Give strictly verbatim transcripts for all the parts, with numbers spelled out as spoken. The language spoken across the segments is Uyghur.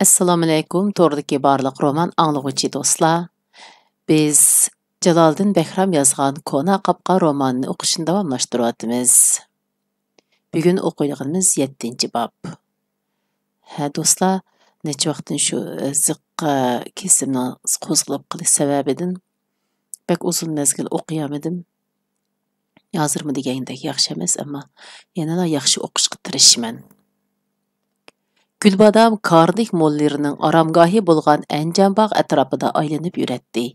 ئەسسالامۇئەلەيكۇم، توردىكى بارلىق رومان ئاڭلىغۇچى دوستلار. بىز جالالىدىن بەھرام يازغان كونا قاپقان رومانىنى ئوقۇشنى داۋاملاشتۇرۇۋاتىمىز. بۈگۈن ئوقۇيدىغىنىمىز يەتتىنچى باب. ھە، دوستلار، نەچچە ۋاقىتتىن شۇ، ئە، زىققا كېسىمنىڭ قوزغىلىپ قېلىش سەۋەبىدىن بەك ئۇزۇن مەزگىل ئوقۇيالمىدىم. ھازىرمۇ دېگەندەك ياخشى ئەمەس، ئەمما يەنىلا ياخشى ئوقۇشقا تىرىشىمەن. گۈلبادام كارنېگى موللىرىنىڭ ئارامگاھى بولغان ئەنجانباغ ئەتراپىدا ئايلىنىپ يۈرەتتى.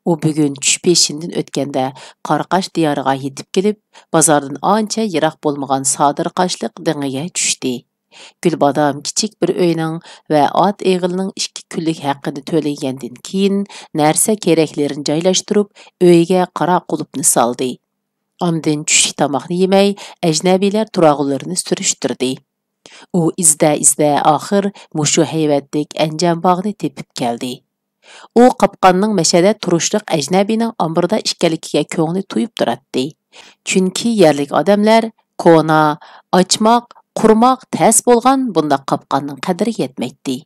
ئۇ بۈگۈن چۈش پېشىندىن ئۆتكەندە، قاراقاش دىيارىغا يېتىپ كېلىپ، بازاردىن ئانچە يىراق بولمىغان سادىرقاشلىق دېڭىگە چۈشتى. گۈلبادام كىچىك بىر ئۆينىڭ ۋە ئات ئېغىلىنىڭ ئىككى كۈنلۈك ھەققىنى تۆلىگەندىن كېيىن، نەرسە كېرەكلىرىنى جايلاشتۇرۇپ، ئۆيىگە قارا قۇلۇپنى سالدى. ئاندىن چۈشلۈك تاماقنى يېمەي، ئەجنەبىيلەر تۇراغۇلىرىنى سۈرۈشتۈردى. ئۇ ئىزدە-ئىزدە ئاخىر مۇشۇ ھەيۋەتلىك ئەنجانباغنى تېپىپ كەلدى. ئۇ قاپقاننىڭ مەشەدە تۇرۇشلۇق ئەجنەبىينىڭ ئامبىرىدا ئىكەنلىكىگە كۆڭلى تويۇپ تۇراتتى. چۈنكى يەرلىك ئادەملەر كونا، ئاچماق، قۇرماق تەس بولغان بۇنداق قاپقاننىڭ قەدرىگە يەتمەيتتى.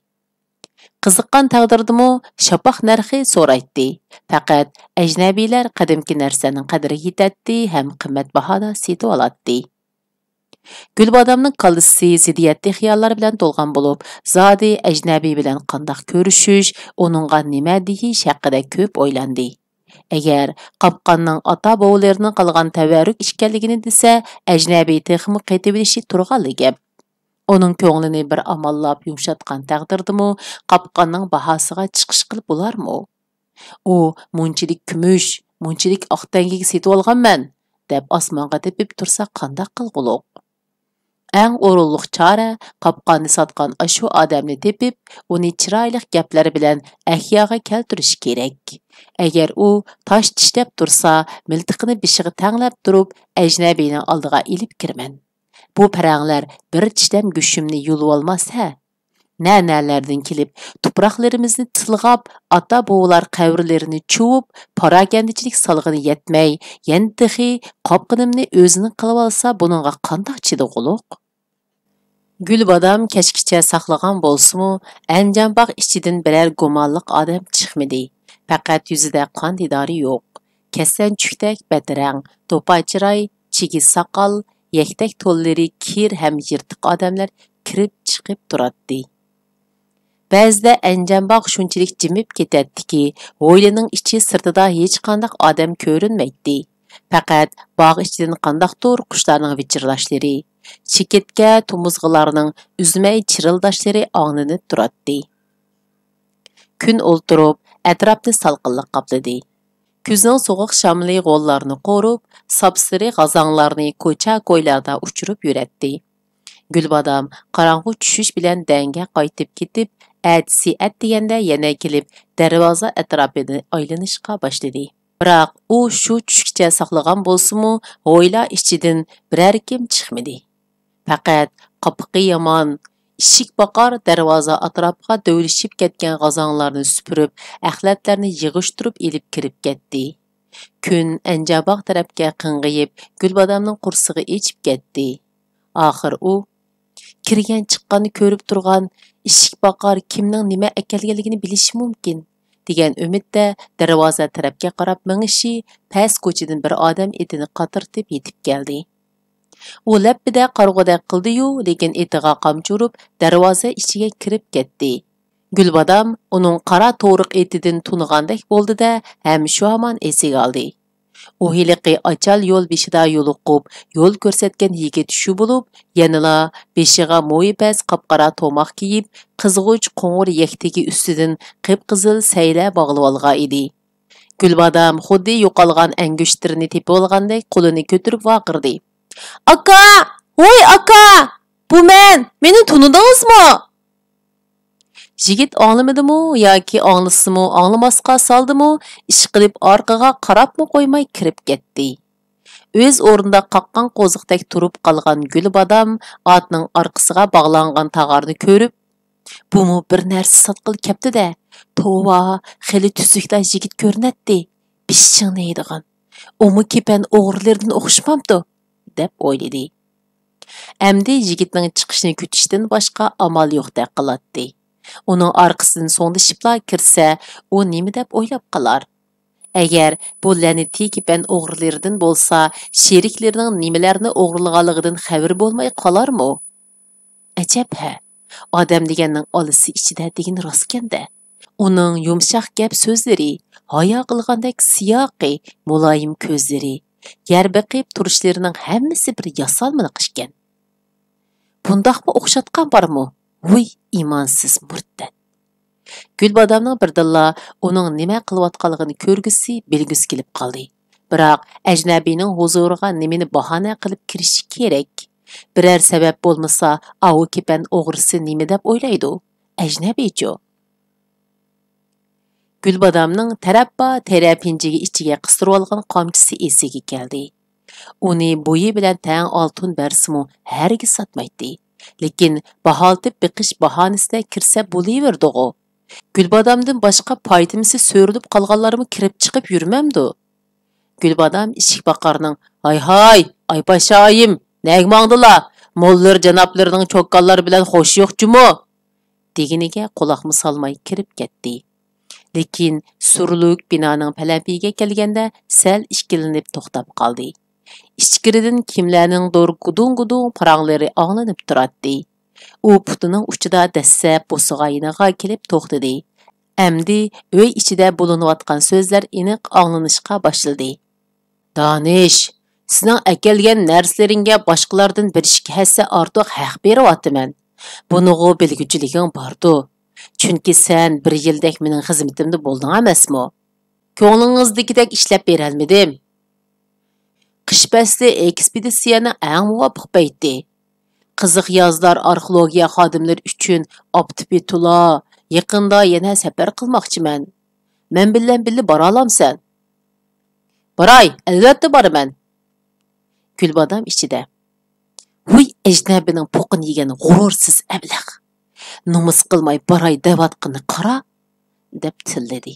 قىزىققان تەقدىردىمۇ شاپاق نەرخى سورايتتى. پەقەت ئەجنەبىيلەر قەدىمكى نەرسىلەرنىڭ قەدرىگە يېتەتتى ھەم قىممەت باھادا سېتىۋالاتتى. گۈلبادامنىڭ كاللىسى زىددىيەتلىك خىياللار بىلەن تولغان بولۇپ، زادى ئەجنەبىي بىلەن قانداق كۆرۈشۈش، ئۇنىڭغا نېمە دېيىش ھەققىدە كۆپ ئويلاندى. ئەگەر قاپقاننىڭ ئاتا-بوۋىلىرىدىن قالغان تەۋەررۈك ئىكەنلىكىنى دېسە، ئەجنەبىي تېخىمۇ قېتىۋېلىشى تۇرغانلا گەپ. ئۇنىڭ كۆڭلىنى بىر ئاماللاپ يۇمشاتقان تەقدىردىمۇ، قاپقاننىڭ باھاسىغا چىقىش قىلىپ بولارمۇ؟ ئۇ مۇنچىلىك كۈمۈش، مۇنچىلىك ئاق تەڭگىگە سېتىۋالغانمەن، دەپ ئاسمانغا تېپىپ تۇرسا قانداق قىلغۇلۇق؟ ئەڭ ئورۇنلۇق چارە، قاپقاننى ساتقان ئاشۇ ئادەمنى تېپىپ، ئۇنى چىرايلىق گەپلەر بىلەن ئەھياغا كەلتۈرۈش كېرەك. ئەگەر ئۇ تاش چىشلەپ تۇرسا، مىلتىقىنى بېشىغا تەڭلەپ تۇرۇپ، ئەجنەبىينىڭ ئالدىغا ئېلىپ كىرىمەن. بۇ پەرەڭلەر بىر چىشلەم گۆشۈمنى يۇلۇۋالماس ھە! نە-نەلەردىن كېلىپ، تۇپراقلىرىمىزنى تىلغاپ، ئاتا-بوۋىلار قەبرىلىرىنى چۇۋۇپ، پاراكەندىچىلىك سالغىنى يەتمەي، يەنە تېخى قاپقىنىمنى ئۆزىنىڭ قىلىۋالسا، بۇنىڭغا قانداق چىدىغۇلۇق؟ گۈلبادام كەچكىچە ساقلىغان بولسىمۇ، ئەنجانباغ ئىچىدىن بىرەر گۇمانلىق ئادەم چىقمىدى. پەقەت يۈزىدە قان دىدارى يوق، كەسسەنچۈكتەك بەترەڭ، توپا چىراي، چىگىز ساقال، يەكتەك تونلىرى كىر ھەم يىرتىق ئادەملەر كىرىپ چىقىپ تۇراتتى. بەزىدە ئەنجانباغ شۇنچىلىك جىمىپ كېتەتتىكى، ھويلىنىڭ ئىچى سىرتىدا ھېچقانداق ئادەم كۆرۈنمەيتتى. پەقەت باغ ئىچىدىن قانداقتۇر قۇشلارنىڭ ۋىچىرلاشلىرى، چېكىتكە تومۇزغىلارنىڭ ئۈزمەي چىرىلداشلىرى ئاڭلىنىپ تۇراتتى. كۈن ئولتۇرۇپ، ئەتراپنى سالقىنلىق قاپلىدى. كۈزنىڭ سوغۇق شامىلى غوللارنى قورۇپ، ساپسېرىق غازاڭلارنى كوچا-كويلاردا ئۇچۇرۇپ يۈرەتتى. گۈلبادام قاراڭغۇ چۈشۈش بىلەن دەڭگە قايتىپ كېتىپ، ئەتىسى ئەتىگەندە يەنە كېلىپ، دەرۋازا ئەتراپىدا ئايلىنىشقا باشلىدى. بىراق ئۇ شۇ چۈشكىچە ساقلىغان بولسىمۇ، ھويلا ئىچىدىن بىرەر كىم چىقمىدى. پەقەت قاپىقى يامان، ئىشىك باقار دەرۋازا ئەتراپىغا دۆۋىلىشىپ كەتكەن غازاڭلارنى سۈپۈرۈپ، ئەخلەتلەرنى يىغىشتۇرۇپ ئېلىپ كىرىپ كەتتى. كۈن ئەنجانباغ تەرەپكە قىڭغىيىپ، گۈلبادامنىڭ قورسىقى ئېچىپ كەتتى. ئاخىر ئۇ، «كىرگەن چىققاننى كۆرۈپ تۇرغان ئىشىك باقار كىمنىڭ نېمە ئەكەلگەنلىكىنى بىلىشى مۇمكىن» دېگەن ئۈمىدتە دەرۋازا تەرەپكە قاراپ مېڭىشى، پەس كوچىدىن بىر ئادەم ئېتىنى قاترىتىپ يېتىپ كەلدى. ئۇ لەپپىدە قارىغۇدەك قىلدى-يۇ، لېكىن ئېتىغا قامچا ئۇرۇپ، دەرۋازا ئىچىگە كىرىپ كەتتى. گۈلبادام ئۇنىڭ قارا تورۇق ئېتىدىن تونۇغاندەك بولدى-دە، ھەم شۇ ھامان ئېسىگە ئالدى. ئۇ ھېلىقى ئاچال يول بېشىدا يولۇقۇپ، يول كۆرسەتكەن يىگىت شۇ بولۇپ، يەنىلا بېشىغا مويى پەس قاپقارا توماق كىيىپ، قىزغۇچ قوڭۇر يەكتىكى ئۈستىدىن قىپقىزىل سەيلە باغلىۋالغان ئىدى. گۈلبادام خۇددى يوقالغان ئەڭگۈشتىرىنى تېپىۋالغاندەك قولىنى كۆتۈرۈپ ۋارقىرىدى. «ئاكا! ۋوي ئاكا! بۇ مەن! مېنى تونۇدىڭىزمۇ؟» يىگىت ئاڭلىمىدىمۇ ياكى ئاڭلىسىمۇ ئاڭلىماسقا سالدىمۇ، ئىشقىلىپ ئارقىغا قاراپمۇ قويماي كىرىپ كەتتى. ئۆز ئورنىدا قاققان قوزۇقتەك تۇرۇپ قالغان گۈلبادام ئاتنىڭ ئارقىسىغا باغلانغان تاغارنى كۆرۈپ، «بۇمۇ بىر نەرسە ساتقىلى كەپتۇ-دە! توۋا، خېلى تۈزۈكلا يىگىت كۆرۈنەتتى. بېشى چىڭنەيدىغان. ئۇمۇ كېپەن ئوغرىلىرىدىن ئوخشىمامدۇ؟» دەپ ئويلىدى. ئەمدى يىگىتنىڭ چىقىشىنى كۈتۈشتىن باشقا ئامال يوقتەك قىلاتتى. ئۇنىڭ ئارقىسىدىن سوڭدىشىپلا كىرسە، ئۇ نېمە دەپ ئويلاپ قالار؟ ئەگەر بۇ لەنىتىي كېپەن ئوغرىلىرىدىن بولسا، شېرىكلىرىنىڭ نېمىلەرنى ئوغرىلىغانلىقىدىن خەۋىرى بولماي قالارمۇ؟ ئەجەب ھە، ئادەم دېگەننىڭ ئالىسى ئىچىدە دېگىنى راستكەن-دە. ئۇنىڭ يۇمشاق گەپ سۆزلىرى، ھايا قىلغاندەك سىياقى، مۇلايىم كۆزلىرى، يەر بېقىپ تۇرۇشلىرىنىڭ ھەممىسى بىر ياسالمىلىق ئىكەن. بۇنداقمۇ ئوخشاتقان بارمۇ؟ ۋۇي، ئىمانسىز مۇرتەت! گۈلبادامنىڭ بىردىنلا ئۇنىڭ نېمە قىلىۋاتقانلىقىنى كۆرگۈسى، بىلگۈسى كېلىپ قالدى. بىراق، ئەجنەبىينىڭ ھۇزۇرىغا نېمىنى باھانە قىلىپ كىرىشى كېرەك؟ بىرەر سەۋەب بولمىسا، ئاۋۇ كېپەن ئوغرىسى نېمە دەپ ئويلايدۇ؟ ئەجنەبىيچۇ؟ گۈلبادامنىڭ تەرەپپا تەرەپىنچىگە ئىچىگە قىستۇرۇۋالغان قامچىسى ئېسىگە كەلدى. ئۇنى بويى بىلەن تەڭ ئالتۇن بەرسىمۇ ھەرگىز ساتمايتتى. لېكىن باھالىتىپ بېقىش باھانىسىدە كىرسە بولۇۋېرىدىغۇ. گۈلبادامدىن باشقا پايتىمىسى سۆرىلىپ قالغانلارمۇ كىرىپ چىقىپ يۈرمەمدۇ؟ گۈلبادام ئىشىك پاقارنىڭ، «ھاي-ھاي، ئايپاشا ئايىم، نەگە ماڭدىلا؟ موللىرى جانابلىرىنىڭ چوكانلىرى بىلەن خوشى يوق جۇمۇ!» دېگىنىگە قۇلاقمۇ سالماي كىرىپ كەتتى. لېكىن سۈرلۈك بىنانىڭ پەلەمپىيىگە كەلگەندە سەل ئىككىلىنىپ توختاپ قالدى. ئىچكىرىدىن كىملەرنىڭدۇر گۇدۇڭ-گۇدۇڭ پاراڭلىرى ئاڭلىنىپ تۇراتتى. ئۇ پۇتىنىڭ ئۇچىدا دەسسەپ بوسۇغاينىغا كېلىپ توختىدى. ئەمدى ئۆي ئىچىدە بولۇنۇۋاتقان سۆزلەر ئېنىق ئاڭلىنىشقا باشلىدى. «دانىش، سېنىڭ ئەكەلگەن نەرسىلىرىڭگە باشقىلاردىن بىر ئىككى ھەسسە ئارتۇق ھەق بېرىۋاتىمەن. بۇنىغۇ بىلگۈچىلىكىڭ باردۇ. چۈنكى سەن بىر يىلدەك مېنىڭ خىزمىتىمدە بولدۇڭ ئەمەسمۇ؟ كۆڭلۈڭىزدىكىدەك ئىشلەپ بېرەلمىدىم.» قىش پەسلى ئېكسپېدىتسىيەنىڭ ئەڭ مۇۋاپىق پەيتى. قىزىق يازلار ئارخېئولوگىيە خادىملىرى ئۈچۈن ئاپتىپى تولا، يېقىندا يەنە سەپەر قىلماقچىمەن. مەن بىلەن بىللە بارالامسەن؟ باراي، ئەلۋەتتە بارىمەن. گۈلبادام ئىچىدە، ۋۇي، ئەجنەبىنىڭ پوقىنى يېگەن غۇرۇرسىز ئەبلەخ! نومۇس قىلماي باراي دەۋاتقىنىنى قارا! دەپ تىللىدى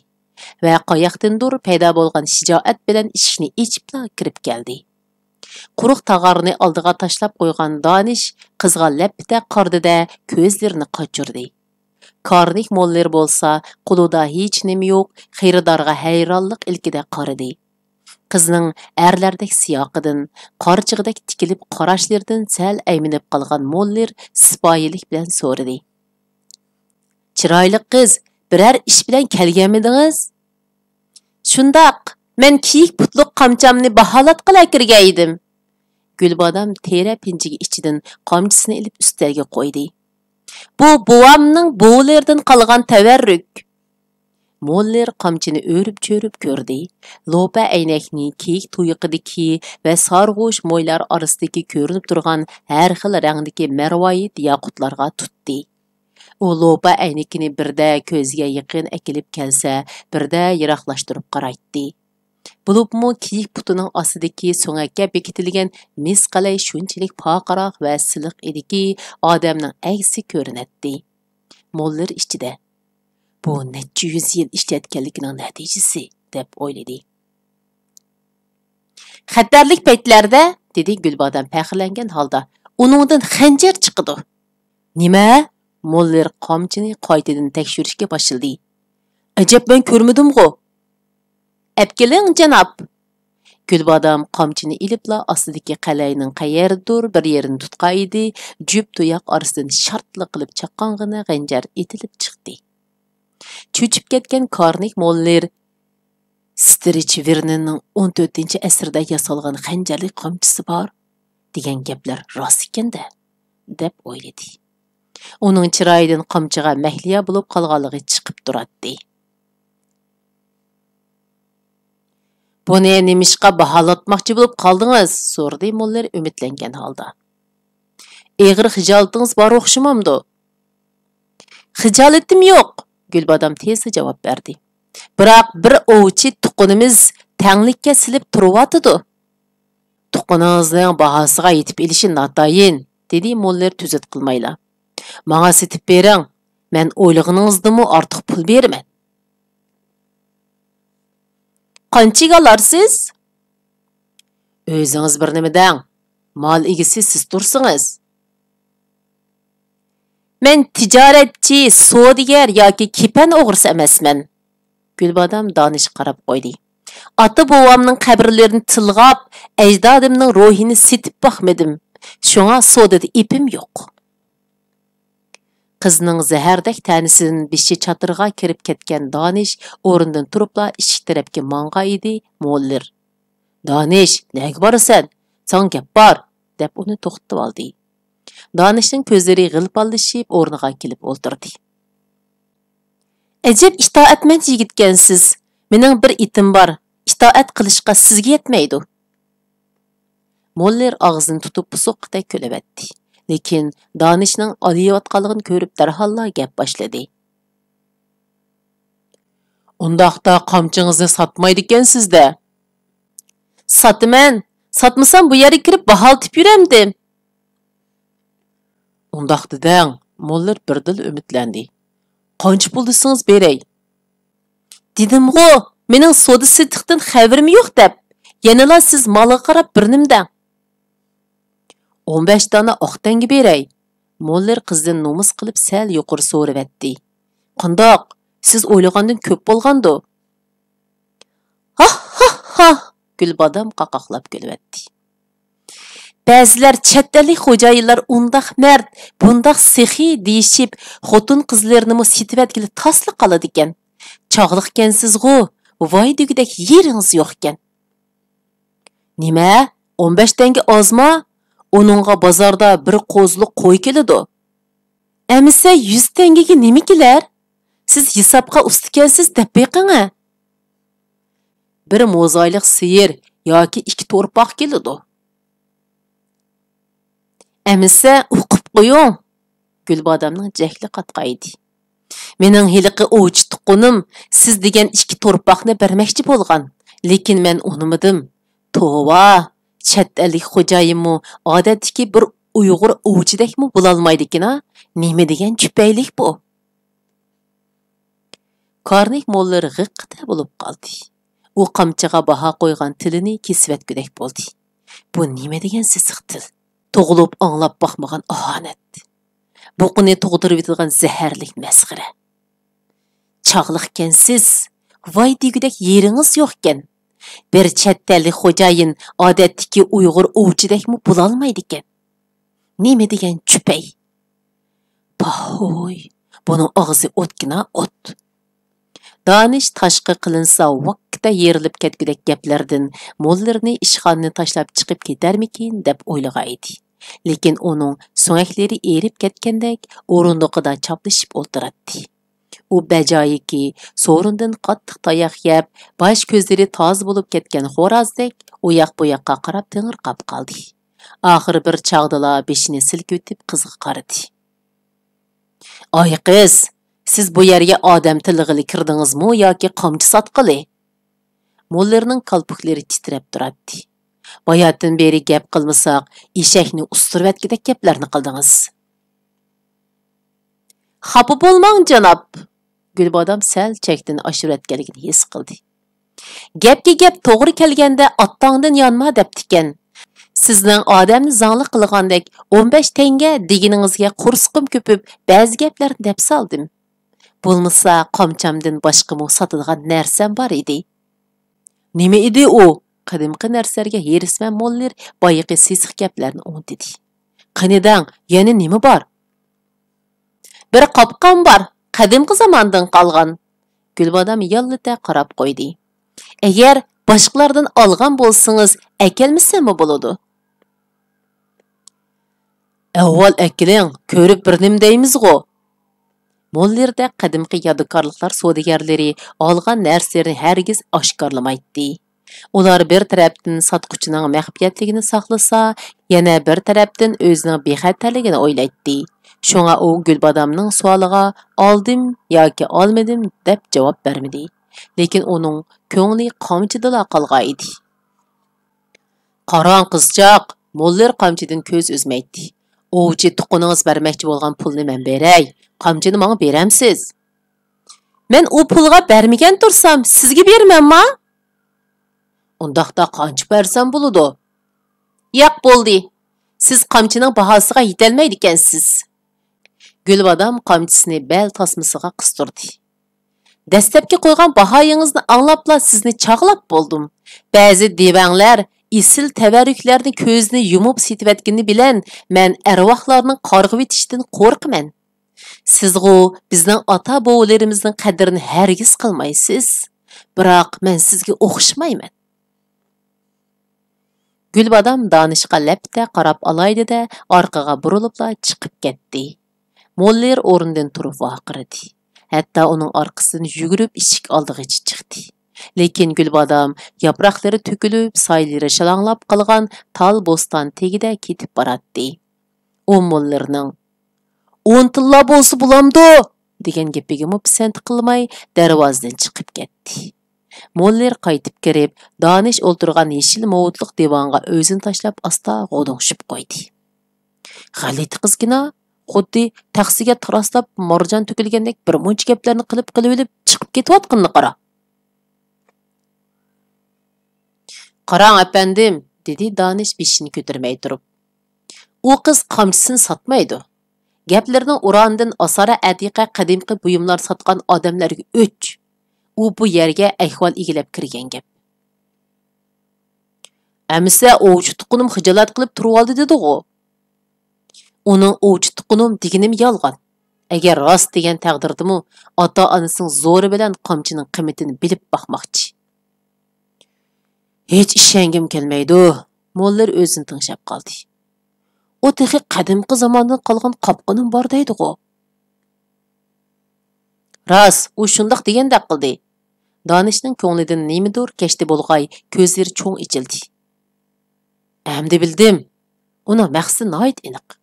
ۋە قاياقتىندۇر پەيدا بولغان شىجائەت بىلەن ئىشىكنى ئېچىپلا كىرىپ كەلدى. قۇرۇق تاغارنى ئالدىغا تاشلاپ قويغان دانىش قىزغا لەپپىدە قارىدى-دە، كۆزلىرىنى قاچۇردى. كارنىك موللېر بولسا قولىدا ھېچنېمە يوق، خېرىدارغا ھەيرانلىق ئىلكىدە قارىدى. قىزنىڭ ئەرلەردەك سىياقىدىن، قارچىغىدەك تىكىلىپ قاراشلىرىدىن سەل ئەيمىنىپ قالغان موللېر سىپايىلىك بىلەن سورىدى. چىرايلىق قىز، بىرەر ئىش بىلەن كەلگەنمىدىڭىز؟ شۇنداق، مەن كېيىك پۇتلۇق قامچامنى باھالاتقىلى كىرگەن ئىدىم. گۈلبادام تېرە پىنجىكى ئىچىدىن قامچىسىنى ئېلىپ ئۈستەلگە قويدى. بۇ بوۋامنىڭ بوۋىلىرىدىن قالغان تەۋەررۈك. موللېر قامچىنى ئۆرۈپ-چۆرۈپ كۆردى. لوپا ئەينەكنى كېيىك تۇيىقىدىكى ۋە سارغۇچ مويلار ئارىسىدىكى كۆرۈنۈپ تۇرغان ھەر خىل رەڭدىكى مەرۋايىت ياقۇتلارغا تۇتتى. ئۇ لوپا ئەينىكىنى بىردە كۆزىگە يېقىن ئەكېلىپ كەلسە، بىردە يىراقلاشتۇرۇپ قارايتتى. بولۇپمۇ كېيىك پۇتىنىڭ ئاستىدىكى سۆڭەككە بېكىتىلگەن مىس قەلەي شۇنچىلىك پارقىراق ۋە سىلىق ئىدىكى، ئادەمنىڭ ئەكسى كۆرۈنەتتى. موللېر ئىچىدە، «بۇ نەچچە يۈز يىل ئىشلەتكەنلىكىنىڭ نەتىجىسى» دەپ ئويلىدى. «خەتەرلىك پەيتلەردە»، دېدى گۈلبادام پەخىرلەنگەن ھالدا، «ئۇنىڭدىن خەنجەر چىقىدۇ.» «نېمە؟» موللېر قامچىنى قايتىدىن تەكشۈرۈشكە باشلىدى. «ئەجەب، مەن كۆرمىدىمغۇ.» «ئەپكېلىڭ، جاناب!» گۈلبادام قامچىنى ئېلىپلا ئاستىدىكى قەلەينىڭ قەيەردۇر بىر يېرىنى تۇتقان ئىدى، جۈپ تۇياق ئارىسىدىن شارتلا قىلىپ چاققانغىنا خەنجەر ئېتىلىپ چىقتى. چۆچۈپ كەتكەن كارنىك موللېر، «سترىچ ۋېرنېننىڭ ئون تۆتىنچى ئەسىردە ياسالغان خەنجەرلىك قامچىسى بار دېگەن گەپلەر راست ئىكەن-دە» دەپ ئويلىدى. ئۇنىڭ چىرايىدىن قامچىغا مەھلىيا بولۇپ قالغانلىقى چىقىپ تۇراتتى. «بۇنى نېمىشقا باھالاتماقچى بولۇپ قالدىڭىز؟» سورىدى موللېر ئۈمىدلەنگەن ھالدا. «ئېغىر خىجالىتىڭىز بار ئوخشىمامدۇ؟» «خىجالىتىم يوق»، گۈلبادام تېزلا جاۋاب بەردى. «بىراق بىر ئوۋچى تۇققىنىمىز تەڭلىككە سېلىپ تۇرۇۋاتىدۇ.» «تۇققىنىڭىزنىڭ باھاسىغا يېتىپ ئېلىشى ناتايىن»، دېدى موللېر تۈزۈت قىلمايلا. «ماڭا سېتىپ بېرىڭ، مەن ئويلىغىنىڭىزدىنمۇ ئارتۇق پۇل بېرىمەن.» «قانچىگە ئالارسىز؟» «ئۆزىڭىز بىر نېمە دەڭ، مال ئىگىسى سىز تۇرسىڭىز.» مەن تىجارەتچى، سودىگەر ياكى كېپەن ئوغرىسى ئەمەسمەن. گۈلبادام دانىشقا قاراپ قويدى. ئاتا-بوۋامنىڭ قەبرىلىرىنى تىلغاپ، ئەجدادىمنىڭ روھىنى سېتىپ باقمىدىم. شۇڭا سودىدا ئېپىم يوق. قىزنىڭ زەھەردەك تەنىسىدىن بېشى چاتىرىغا كىرىپ كەتكەن دانىش ئورنىدىن تۇرۇپلا ئىشىك تەرەپكە ماڭغان ئىدى. موللېر، «دانىش، نەگە بارىسەن؟ ساڭا گەپ بار!» دەپ ئۇنى توختىتىۋالدى. دانىشنىڭ كۆزلىرى غىلپاللىشىپ ئورنىغا كېلىپ ئولتۇردى. «ئەجەب ئىتائەتمەن يىگىتكەنسىز. مېنىڭ بىر ئېتىم بار. ئىتائەت قىلىشقا سىزگە يەتمەيدۇ.» موللېر ئاغزىنى تۇتۇپ بۇسۇققىدەك كۈلۈۋەتتى. لېكىن دانىشنىڭ ئالىيىۋاتقانلىقىنى كۆرۈپ دەرھاللا گەپ باشلىدى. «ئۇنداقتا قامچىڭىزنى ساتمايدىكەنسىز-دە؟» «ساتىمەن. ساتمىسام بۇ يەرگە كىرىپ باھالىتىپ يۈرەمدىم.» «ئۇنداقتا دەڭ»، موللېر بىردىنلا ئۈمىدلەندى. «قانچە پۇل دېسىڭىز بېرەي.» «دېدىمغۇ، مېنىڭ سودا-سېتىقتىن خەۋىرىم يوق دەپ. يەنىلا سىز مالغا قاراپ بىر نېمە دەڭ.» «ئون بەش دانە ئاق تەڭگە بېرەي.» موللېر قىزدىن نومۇس قىلىپ سەل يۇقىرى سورىۋەتتى. «قانداق؟ سىز ئويلىغاندىن كۆپ بولغاندۇ؟» «ھاھ، ھاھ، ھاھ!» گۈلبادام قاقاقلاپ كۈلۈۋەتتى. «بەزىلەر چەت ئەللىك خوجايىنلار ئۇنداق مەرد، بۇنداق سېخىي دېيىشىپ، خوتۇن-قىزلىرىنىمۇ سېتىۋەتكىلى تاسلا قالىدىكەن. چاغلىقكەنسىزغۇ، ۋاي دېگۈدەك يېرىڭىز يوقكەن.» «نېمە؟ ئون بەش تەڭگە ئازما؟ ئۇنىڭغا بازاردا بىر قوزىلىق قوي كېلىدۇ.» «ئەمىسە يۈز تەڭگىگە نېمە كېلەر؟ سىز ھېسابقا ئۇستىكەنسىز، دەپ بېقىڭە.» «بىر موزايلىق سىيىر ياكى ئىككى تورپاق كېلىدۇ.» «ئەمىسە ئوقۇپ قويۇڭ.» گۈلبادامنىڭ جەھلى قاتقان ئىدى. «مېنىڭ ھېلىقى ئوۋچى تۇغقىنىم سىز دېگەن ئىككى تورپاقنى بەرمەكچى بولغان، لېكىن مەن ئۇنىمىدىم. توۋا، چەت ئەللىك خوجايىنمۇ ئادەتتىكى بىر ئۇيغۇر ئوۋچىدەكمۇ بولالمايدىكىنا، نېمە دېگەن چۈپەيلىك بۇ.» كارنىك موللېر غىققىدە بولۇپ قالدى. ئۇ قامچىغا باھا قويغان تىلىنى كېسىۋەتكۈدەك بولدى. بۇ نېمە دېگەن سېسىق تىل؟ تۇغۇلۇپ ئاڭلاپ باقمىغان ئاھانەت. بۇقىنى تۇغدۇرۇۋېتىدىغان زەھەرلىك مەسخىرە. «چاغلىقكەنسىز، ۋاي دېگۈدەك يېرىڭىز يوقكەن. بىر چەت ئەللىك خوجايىن ئادەتتىكى ئۇيغۇر ئوۋچىدەكمۇ بولالمايدىكەن. نېمە دېگەن چۈپەي! پاھوي، بۇنىڭ ئاغزى ئوتكىنا ئوت.» دانىش تاشقا قىلىنسا ۋاككىدە يېرىلىپ كەتكۈدەك گەپلەردىن موللېرنى ئىشخانىنى تاشلاپ چىقىپ كېتەرمىكىن دەپ ئويلىغان ئىدى. لېكىن ئۇنىڭ سۆڭەكلىرى ئېرىپ كەتكەندەك ئورۇندۇقىدا چاپلىشىپ ئولتۇراتتى. ئۇ بەجايىكى سورۇندىن قاتتىق تاياق يەپ، باش كۆزلىرى تازا بولۇپ كەتكەن خورازدەك ئۇ ياق بۇ ياققا قاراپ تېڭىرقاپ قالدى. ئاخىرى بىر چاغدىلا بېشىنى سىلكىۋېتىپ قىزغا قارىدى. «ئاي قىز، سىز بۇ يەرگە ئادەم تىللىغىلى كىردىڭىزمۇ ياكى قامچا ساتقىلى؟» موللېرنىڭ كالپۇكلىرى تىترەپ تۇراتتى. «باياتىن بېرى گەپ قىلمىساق، ئېشەكنى ئۇستۇرۇۋەتكۈدەك گەپلەرنى قىلدىڭىز.» «خاپا بولماڭ، جاناب.» گۈلبادام سەل چەكتىن ئاشۇرۇۋەتكەنلىكىنى ھېس قىلدى. «گەپكە گەپ توغرا كەلگەندە ئاتاڭدىن يانما دەپتىكەن. سىزنىڭ ئادەمنى زاڭلىق قىلغاندەك ئون بەش تەڭگە دېگىنىڭىزگە قورسىقىم كۆپۈپ بەزى گەپلەرنى دەپ سالدىم. بولمىسا قامچامدىن باشقىمۇ ساتىدىغان نەرسەم بار ئىدى.» «نېمە ئىدى ئۇ؟» قەدىمكى نەرسىلەرگە ھېرىسمەن موللېر بايىقى سېسىق گەپلەرنى ئۇنتۇدى. «قېنى دەڭ، يەنە نېمە بار؟» «بىر قاپقان بار، قەدىمكى زاماندىن قالغان.» گۈلبادام ياللىتە قاراپ قويدى. «ئەگەر باشقىلاردىن ئالغان بولسىڭىز، ئەكەلمىسەممۇ بولىدۇ.» «ئەۋۋال ئەكېلىڭ، كۆرۈپ بىر نېمە دەيمىزغۇ.» موللېردەك قەدىمكى يادىكارلىقلار سودىگەرلىرى ئالغان نەرسىلىرىنى ھەرگىز ئاشكارىلىمايتتى. ئۇلار بىر تەرەپتىن ساتقۇچىنىڭ مەخپىيەتلىكىنى ساقلىسا، يەنە بىر تەرەپتىن ئۆزىنىڭ بىخەتەرلىكىنى ئويلايتتى. شۇڭا ئۇ گۈلبادامنىڭ سوئالىغا «ئالدىم ياكى ئالمىدىم» دەپ جاۋاب بەرمىدى. لېكىن ئۇنىڭ كۆڭلى قامچىدىلا قالغان ئىدى. «قاراڭ، قىزچاق»، موللېر قامچىدىن كۆز ئۈزمەيتتى. «ئوۋچى تۇغقىنىڭىز بەرمەكچى بولغان پۇلنى مەن بېرەي، قامچىنى ماڭا بېرەمسىز؟» «مەن ئۇ پۇلغا بەرمىگەن تۇرسام، سىزگە بېرىمەنما؟» «ئۇنداقتا قانچە بەرسەم بولىدۇ؟» «ياق، بولدى. سىز قامچىنىڭ باھاسىغا يېتەلمەيدىكەنسىز.» گۈلبادام قامچىسىنى بەل تاسمىسىغا قىستۇردى. دەسلەپكى قويغان باھايىڭىزنى ئاڭلاپلا سىزنى چاغلاپ بولدۇم. بەزى دېۋەڭلەر ئېسىل تەۋەررۈكلەرنى كۆزىنى يۇمۇپ سېتىۋەتكىنى بىلەن مەن ئەرۋاھلارنىڭ قارغىۋېتىشىدىن قورقىمەن. سىزغۇ بىزنىڭ ئاتا-بوۋىلىرىمىزنىڭ قەدرىنى ھەرگىز قىلمايسىز. بىراق مەن سىزگە ئوخشىمايمەن. گۈلبادام دانىشقا لەپپىدە قاراپ ئالايدىدە ئارقىغا بۇرۇلۇپلا چىقىپ كەتتى. موللېر ئورنىدىن تۇرۇپ ۋارقىرىدى. ھەتتا ئۇنىڭ ئارقىسىدىن يۈگۈرۈپ ئىشىك ئالدىغىچە چىقتى. لېكىن گۈلبادام ياپراقلىرى تۆكۈلۈپ، سايىلىرى شالاڭلاپ قالغان تال بوستان تېگىدە كېتىپ باراتتى. ئۇ موللېرنىڭ «ئون تىللا بولسا بولامدۇ؟» دېگەن گېپىگىمۇ پىسەنت قىلماي، دەرۋازىدىن چىقىپ كەتتى. موللېر قايتىپ كىرىپ، دانىش ئولتۇرغان يېشىل ماۋۇتلۇق دىۋانغا ئۆزىنى تاشلاپ، ئاستا غودۇڭشىپ قويدى. غەلىتە قىزكىنا، خۇددى تەخسىگە تاراسلاپ مارجان تۆكۈلگەندەك بىر مۇنچە گەپلەرنى قىلىپ قىلىۋېلىپ چىقىپ كېتىۋاتقىنىنى قارا. «قاراڭ، ئەپەندىم،» دېدى دانىش بېشىنى كۆتۈرمەي تۇرۇپ. «ئۇ قىز قامچىسىنى ساتمايدۇ. گەپلىرىنىڭ ئۇرانىدىن ئاسارە ئەتىقە قەدىمكى بۇيۇملار ساتقان ئادەملەرگە ئۆچ. ئۇ بۇ يەرگە ئەھۋال ئىگىلەپ كىرگەن گەپ.» «ئەمىسە ئوۋچى تۇققىنىم خىجالەت قىلىپ تۇرۇۋالدى دېدىغۇ.» «ئۇنىڭ ئوۋچى تۇققىنىم دېگىنىم يالغان. ئەگەر راست دېگەن تەقدىردىمۇ، ئاتا-ئانىسىنىڭ زورى بىلەن قامچىنىڭ قىممىتىنى بىلىپ باقماقچى.» «ھېچ ئىشەنگۈم كەلمەيدۇ.» موللېر ئۆزىنى تىڭشاپ قالدى. «ئۇ تېخى قەدىمكى زاماندىن قالغان قاپقىنىم بار دەيدىغۇ.» «راست، ئۇ شۇنداق دېگەندەك قىلدى.» دانىشنىڭ كۆڭلىدىن نېمىدۇر كەچتى بولغاي، كۆزلىرى چوڭ ئېچىلدى. «ئەمدى بىلدىم. ئۇنىڭ مەقسىتى ناھايىتى ئېنىق.»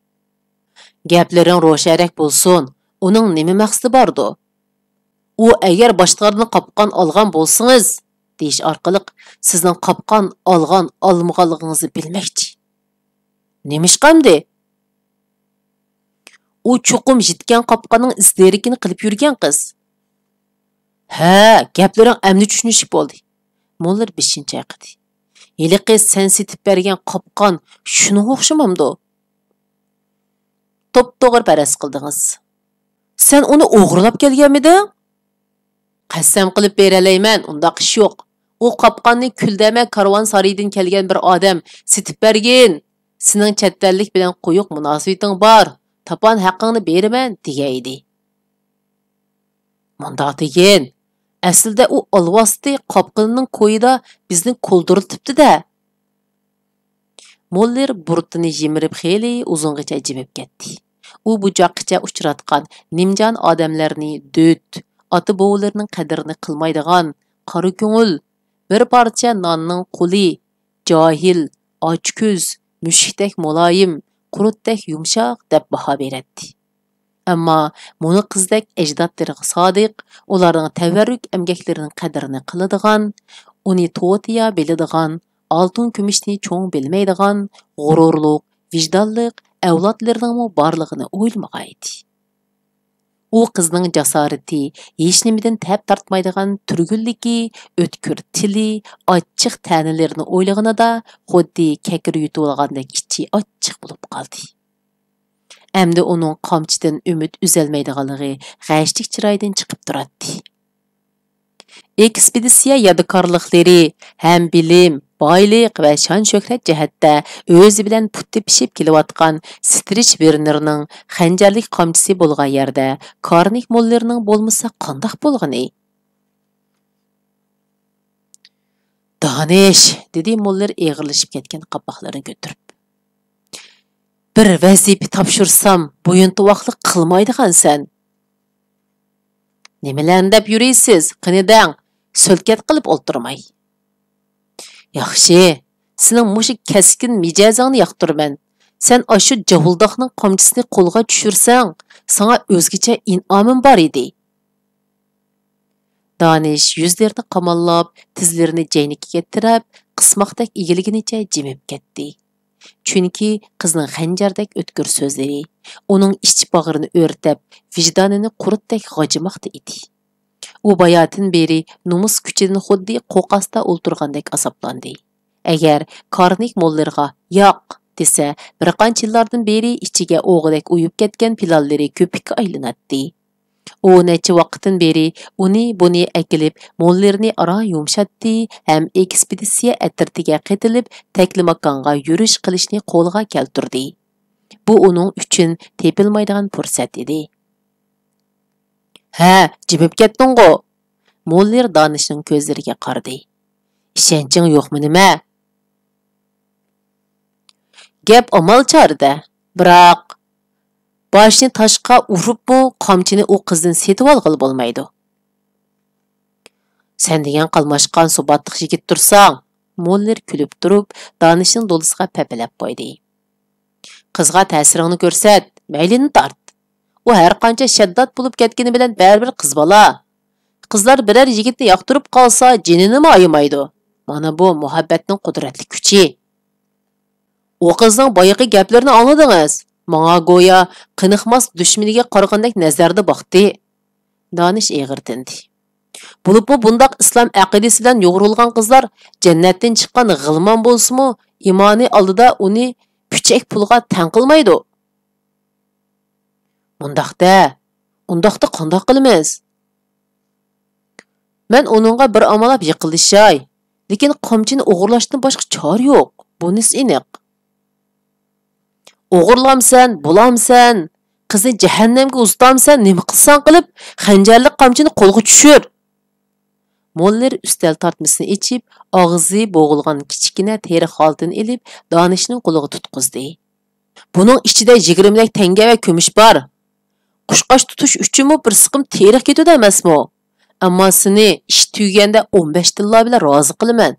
«گەپلىرىڭ روشەنرەك بولسۇن، ئۇنىڭ نېمە مەقسىتى باردۇ؟» «ئۇ ئەگەر باشقىلاردىن قاپقان ئالغان بولسىڭىز، دېيىش ئارقىلىق سىزنىڭ قاپقان ئالغان ئالمىغانلىقىڭىزنى بىلمەكچى.» «نېمىشقا ئەمدى؟» «ئۇ چوقۇم يىتكەن قاپقاننىڭ ئىز دېرىكىنى قىلىپ يۈرگەن قىز.» «ھە، گەپلىرىڭ ئەمدى چۈشىنىشلىك بولدى.» موللېر بېشىنى چايقىدى. «ھېلىقى سەن سېتىپ بەرگەن قاپقان شۇنىڭغا ئوخشىمامدۇ؟» «توپتوغرا پەرەز قىلدىڭىز.» «سەن ئۇنى ئوغرىلاپ كەلگەنمىدىڭ؟» «قەسەم قىلىپ بېرەلەيمەن، ئۇنداق ئىش يوق. ئۇ قاپقاننى كۈلدەمە كارۋانسارىيىدىن كەلگەن بىر ئادەم سېتىپ بەرگىن، سېنىڭ چەت ئەللىك بىلەن قويۇق مۇناسىۋىتىڭ بار، تاپان ھەققىڭنى بېرىمەن، دېگەن ئىدى.» «مۇنداق دېگىن، ئەسلىدە ئۇ ئالۋاستى قاپقىنىنىڭ كويىدا بىزنى كولدۇرلىتىپتۇ-دە.» موللېر بۇرۇتىنى يىمىرىپ خېلى ئۇزۇنغىچە جىمىپ كەتتى. ئۇ بۇ چاغقىچە ئۇچراتقان نىمجان ئادەملەرنى دۆت، ئاتا-بوۋىلىرىنىڭ قەدرىنى قىلمايدىغان، قارا كۆڭۈل، بىر پارچە ناننىڭ قۇلى، جاھىل، ئاچكۆز، مۈشۈكتەك مۇلايىم، قۇرتتەك يۇمشاق دەپ باھا بېرەتتى. ئەمما مۇنۇ قىزدەك ئەجدادلىرىغا سادىق، ئۇلارنىڭ تەۋەررۈك ئەمگەكلىرىنىڭ قەدرىنى قىلىدىغان، ئۇنى توتىيا بىلىدىغان، ئالتۇن-كۈمۈشنى چوڭ بىلمەيدىغان، غۇرۇرلۇق، ۋىجدانلىق ئەۋلادلىرىنىڭمۇ بارلىقىنى ئويلىمىغانىدى. ئۇ قىزنىڭ جاسارىتى، ھېچنېمىدىن تەپ تارتمايدىغان تۈرگۈنلۈكى، ئۆتكۈر تىلى، ئاچچىق تەنىلىرىنى ئويلىغىنىدا خۇددى كەكىرى يۇتۇۋالغاندەك ئىچى ئاچچىق بولۇپ قالدى. ئەمدى ئۇنىڭ قامچىدىن ئۈمىد ئۈزەلمەيدىغانلىقى غەشلىك چىرايىدىن چىقىپ تۇراتتى. ئېكسپېدىتسىيە يادىكارلىقلىرى ھەم بىلىم، بايلىق ۋە شان-شۆھرەت جەھەتتە ئۆزى بىلەن پۇت تېپىشىپ كېلىۋاتقان سترىچ ۋېرنېرنىڭ خەنجەرلىك قامچىسى بولغان يەردە كارنىك موللېرنىڭ بولمىسا قانداق بولغىنى؟ «دانىش!» دېدى موللېر ئېغىرلىشىپ كەتكەن قاپاقلىرىنى كۆتۈرۈپ. «بىر ۋەزىپە تاپشۇرسام، بويۇنتۇۋاقلىق قىلمايدىغانسەن.» «نېمىلەرنى دەپ يۈرىسىز؟ قېنى دەڭ، سۆلكەت قىلىپ ئولتۇرماي.» «ياخشى، سېنىڭ مۇشۇ كەسكىن مىجەزىڭنى ياقتۇرىمەن. سەن ئاشۇ جاۋۇلداقنىڭ قامچىسىنى قولغا چۈشۈرسەڭ، ساڭا ئۆزگىچە ئىنئامىم بار ئىدى.» دانىش يۈزلىرىنى قاماللاپ، تىزلىرىنى جەينىكىگە تىرەپ، قىسماقتەك ئېگىلگىنىچە جىمىپ كەتتى. چۈنكى قىزنىڭ خەنجەردەك ئۆتكۈر سۆزلىرى ئۇنىڭ ئىچ باغرىنى ئۆرتەپ، ۋىجدانىنى قۇرتتەك غاجىماقتا ئىدى. ئۇ باياتىن بېرى نومۇس كۈچىدىن خۇددى قوقاستا ئولتۇرغاندەك ئازابلاندى. ئەگەر كارنىك موللېرغا «ياق، دېسە، بىر قانچە يىللاردىن بېرى ئىچىگە ئوغىدەك ئۇيۇپ كەتكەن پىلانلىرى كۆپۈككە ئايلىناتتى. ئۇ نەچچە ۋاقىتتىن بېرى ئۇنى-بۇنى ئەكېلىپ، موللېرنى ئاران يۇمشاتتى ھەم ئېكسپېدىتسىيە ئەترىتىگە قېتىلىپ، تەكلىماكانغا يۈرۈش قىلىشنى قولغا كەلتۈردى. بۇ ئۇنىڭ ئۈچۈن تېپىلمايدىغان پۇرسەت ئىدى. ھە، جىمىپ كەتتىڭغۇ؟ موللېر دانىشنىڭ كۆزلىرىگە قارىدى. ئىشەنچىڭ يوقمۇ نېمە؟ گەپ ئامال چارىدە. بىراق، باشنى تاشقا ئۇرۇپمۇ قامچىنى ئۇ قىزدىن سېتىۋالغىلى بولمايدۇ. سەن دېگەن قالماشقان سوباتلىق يىگىت تۇرساڭ، موللېر كۈلۈپ تۇرۇپ، دانىشنىڭ دولىسىغا پەپىلەپ قويدى. قىزغا تەسىرىڭنى كۆرسەت، مەيلىنى تارت. ئۇ ھەر قانچە شەددات بولۇپ كەتكىنى بىلەن بەرىبىر قىز بالا. قىزلار بىرەر يىگىتنى ياقتۇرۇپ قالسا، جېنىنىمۇ ئايىمايدۇ. مانا بۇ مۇھەببەتنىڭ قۇدرەتلىك كۈچى. ئۇ قىزنىڭ بايىقى گەپلىرىنى ئاڭلىدىڭىز؟ ماڭا گويا قېنىقماس دۈشمىنىگە قارىغاندەك نەزەردە باقتى. دانىش ئېغىر تىندى. بولۇپمۇ بۇنداق ئىسلام ئەقىدىسى بىلەن يۇغۇرۇلغان قىزلار جەننەتتىن چىققان غىلمان بولسىمۇ، ئىمانى ئالدىدا ئۇنى پۈچەك پۇلغا تەڭ قىلمايدۇ. مۇنداق دە، ئۇنداقتا قانداق قىلىمىز؟ مەن ئۇنىڭغا بىر ئامالاپ يېقىنلىشاي، لېكىن قامچىنى ئوغرىلاشتىن باشقا چارە يوق، بۇنىسى ئېنىق. ئوغرىلامسەن، بولامسەن، قىزنى جەھەننەمگە ئۇزىتامسەن، نېمە قىلساڭ قىلىپ، خەنجەرلىك قامچىنى قولغا چۈشۈر! موللېر ئۈستەل تارتمىسىنى ئېچىپ، ئاغزى بوغۇلغان كىچىككىنە تېرە خالتىنى ئېلىپ، دانىشنىڭ قولىغا تۇتقۇزدى. بۇنىڭ ئىچىدە يىگىرمىلەك تەڭگە ۋە كۈمۈش بار. قۇشقاچ تۇتۇش ئۈچۈنمۇ بىر سىقىم تېرىق كېتىدۇ ئەمەسمۇ؟ ئەمما سېنى ئىش تۈگىگەندە ئون بەش تىللا بىلەن رازى قىلىمەن.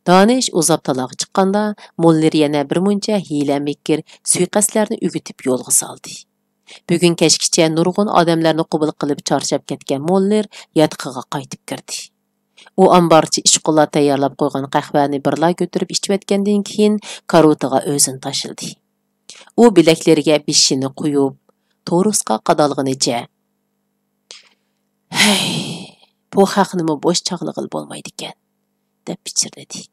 دانىش ئۇزاپ تالاغا چىققاندا، موللېر يەنە بىر مۇنچە ھىيلە-مىكىر، سۇيىقەستلەرنى ئۆگىتىپ يولغا سالدى. بۈگۈن كەچكىچە نۇرغۇن ئادەملەرنى قوبۇل قىلىپ چارچاپ كەتكەن موللېر ياتىقىغا قايتىپ كىردى. ئۇ ئامبارچى ئىشقۇللار تەييارلاپ قويغان قەھۋەنى بىرلا كۆتۈرۈپ ئىچىۋەتكەندىن كېيىن، كارىۋىتىغا ئۆزىنى تاشلىدى. ئۇ بىلەكلىرىگە بېشىنى قويۇپ، تورۇسقا قادالغىنىچە، ھەي، بۇ خەقنىمۇ بوش چاغلىغىلى بولمايدىكەن، دەپ پىچىرلىدى.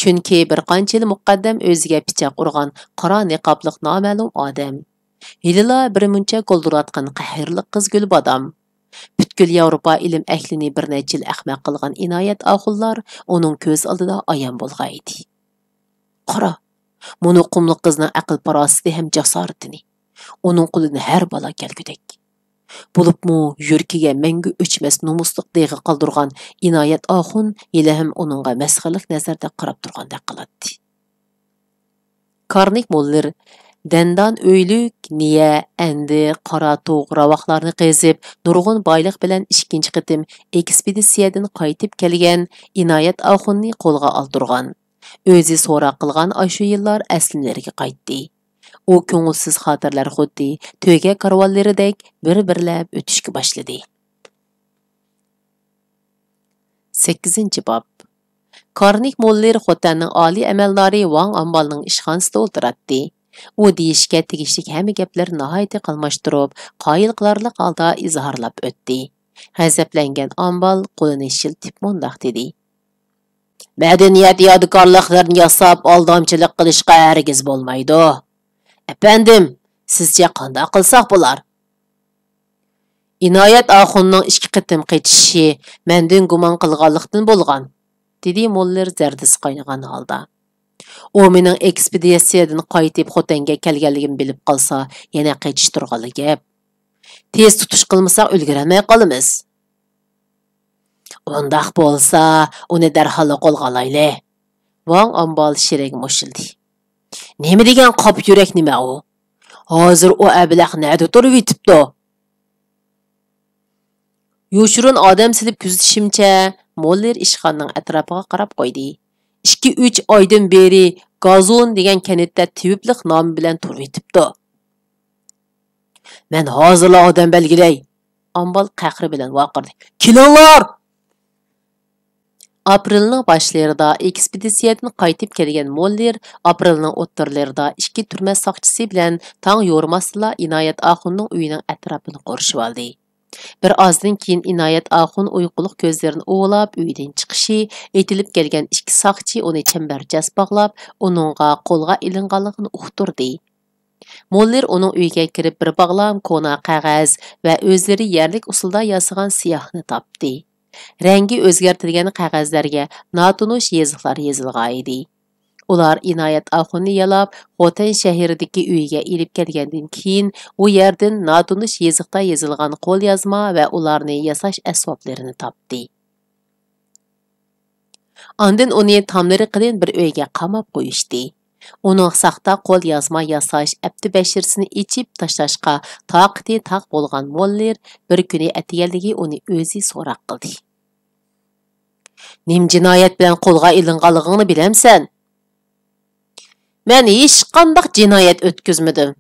چۈنكى بىر قانچە يىل مۇقەددەم ئۆزىگە پىچاق ئۇرغان قارا نىقابلىق نامەلۇم ئادەم، ھېلىلا بىر مۇنچە گۈلدۈرلەتكەن قەھرلىك قىز گۈلبادام، پۈتكۈل ياۋروپا ئىلىم ئەھلىنى بىر نەچچە يىل ئەخمەق قىلغان ئىنايەت ئاخۇنلار ئۇنىڭ كۆز ئالدىدا ئايان بولغان ئىدى. قارا، مۇنۇ قۇملۇق قىزنىڭ ئەقىل-پاراسىتى ھەم جاسارىتىنى. ئۇنىڭ قولىدىن ھەر بالا كەلگۈدەك. بولۇپمۇ يۈرىكىگە مەڭگۈ ئۆچمەس نومۇسلۇق دېغى قالدۇرغان ئىنايەت ئاخۇن ھېلىھەم ئۇنىڭغا مەسخىرىلىك نەزەردە قاراپ تۇرغاندەك قىلاتتى. كارنىك موللېر دەندان ئۆيلۈك، نىيە، ئەندى، قارا تۇغ، راۋاقلارنى قېزىپ، نۇرغۇن بايلىق بىلەن ئىككىنچى قېتىم ئېكسپېدىتسىيەدىن قايتىپ كەلگەن ئىنايەت ئاخۇننى قولغا ئالدۇرغان. ئۆزى سوراق قىلغان ئاشۇ يىللار ئەسلىمىلىرىگە قايتتى. ئۇ كۆڭۈلسىز خاتىرىلەر خۇددى تۆگە كارۋانلىرىدەك بىر-بىرلەپ ئۆتۈشكە باشلىدى. سەككىزىنچى باب. كارنىك موللېر خوتەننىڭ ئالىي ئەمەلدارى ۋاڭ ئامبالنىڭ ئىشخانىسىدا ئولتۇراتتى. ئۇ دېيىشكە تېگىشلىك ھەممە گەپلەرنى ناھايىتى قالماشتۇرۇپ، قايىل قىلارلىق ھالدا ئىزھارلاپ ئۆتتى. غەزەپلەنگەن ئامبال قولىنى شىلتىپ مۇنداق دېدى: مەدەنىيەت يادىكارلىقلىرىنى ياساپ، ئالدامچىلىق قىلىشقا ھەرگىز بولمايدۇ. ئەپەندىم، سىزچە قانداق قىلساق بولار؟ ئىنايەت ئاخۇننىڭ ئىككى قېتىم قېچىشى مەندىن گۇمان قىلغانلىقتىن بولغان، دېدى موللېر زەردىسى قاينىغان ھالدا. ئۇ مېنىڭ ئېكسپېدىتسىيەدىن قايتىپ خوتەنگە كەلگەنلىكىمنى بىلىپ قالسا، يەنە قېچىشتۇرغانلا گەپ. تېز تۇتۇش قىلمىساق ئۈلگۈرەلمەي قالىمىز. ئۇنداق بولسا، ئۇنى دەرھاللا قولغا ئالايلى. ۋاڭ ئامبال شىرىگە مۇشۇلدى. نېمە دېگەن قاپا يۈرەك نېمە ئۇ؟ ھازىر ئۇ ئەبلەخ نەدە تۇرۇۋېتىپتۇ؟ يوشۇرۇن ئادەم سېلىپ كۆزىتىشىمچە، موللېر ئىشخانىنىڭ ئەتراپىغا قاراپ قويدى. ئىككى-ئۈچ ئايدىن بېرى گازون دېگەن كەنتتە تېۋىپلىق نامى بىلەن تۇرۇۋېتىپتۇ. مەن ھازىرلا ئادەم بەلگىلەي! ئامبال قەھرى بىلەن ۋارقىرىدى. كېلىڭلار! ئاپرېلنىڭ باشلىرىدا ئېكسپېدىتسىيەدىن قايتىپ كەلگەن موللېر ئاپرېلنىڭ ئوتتۇرىلىرىدا ئىككى تۈرمە ساقچىسى بىلەن تاڭ يورۇماستىنلا ئىنايەت ئاخۇننىڭ ئۆيىنىڭ ئەتراپىنى قورشىۋالدى. بىر ئازدىن كېيىن ئىنايەت ئاخۇن ئۇيقۇلۇق كۆزلىرىنى ئۇۋىلاپ ئۆيدىن چىقىشى، ئېتىلىپ كەلگەن ئىككى ساقچى ئۇنى چەمبەرچاس باغلاپ، ئۇنىڭغا قولغا ئېلىنغانلىقىنى ئۇقتۇردى. موللېر ئۇنىڭ ئۆيىگە كىرىپ، بىر باغلام كونا قەغەز ۋە ئۆزلىرى يەرلىك ئۇسۇلدا ياسىغان سىياھنى تاپتى. رەڭگى ئۆزگەرتىلگەن قەغەزلەرگە ناتونۇش يېزىقلار يېزىلغانىدى. ئۇلار ئىنايەت ئاخۇننى يالاپ، خوتەن شەھىرىدىكى ئۆيىگە ئېلىپ كەلگەندىن كېيىن، ئۇ يەردىن ناتونۇش يېزىقتا يېزىلغان قوليازما ۋە ئۇلارنى ياساش ئەسۋابلىرىنى تاپتى. ئاندىن ئۇنى تاملىرى قېلىن بىر ئۆيگە قاماپ قويۇشتى. ئۇنىڭ ساختا قوليازما ياساش ئەپتى بەشىرىسىنى ئېچىپ تاشلاشقا تاقىتى تاق بولغان موللېر بىر كۈنى ئەتىگەنلىكى ئۇنى ئۆزى سوراق قىلدى. نېمە جىنايەت بىلەن قولغا ئېلىنغانلىقىڭنى بىلەمسەن؟ مەن ھېچقانداق جىنايەت ئۆتكۈزمىدىم.